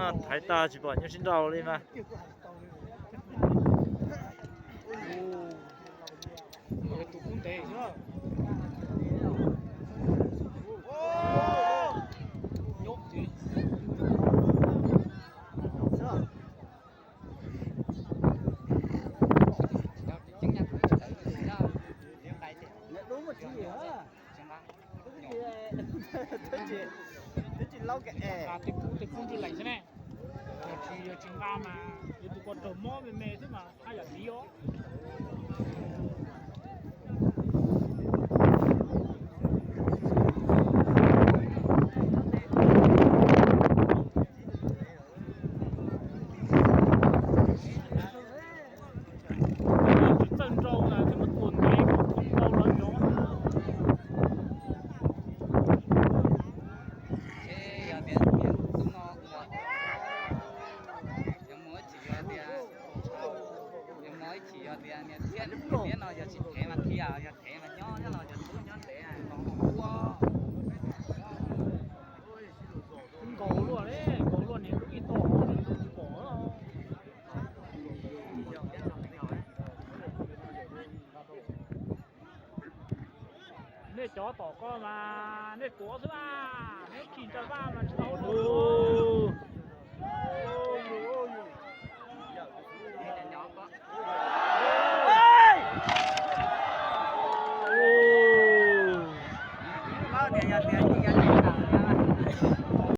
Thaiv tag tsis pom nyuj sib nraus li mas. Twb tsis laub, tej kub tej kub ntsis lees xwb ne. Yog tsis, yog tsis nqa mas yus tus ko raug mob me me xwb mas haj yam tiv os. Tsis txawj nrau na thiaj muab tua ntev kom thoob nrau lawv cov na. Ces yog tias niam tub no ua, yog muaj ib chim yog tias, yog muaj ib chim yog tias niam thiab niam no yog tsis thev mas khiav, yog thev mas nyob nyob los yog tub nyob ntev los ua. Nkaus luaj, nkaus luaj niam tub ib tog tsis pom. Nej cov tom ko mas nej tuav xwb a, nej khi ntsaj vaj mas tsis tau hauj lwm.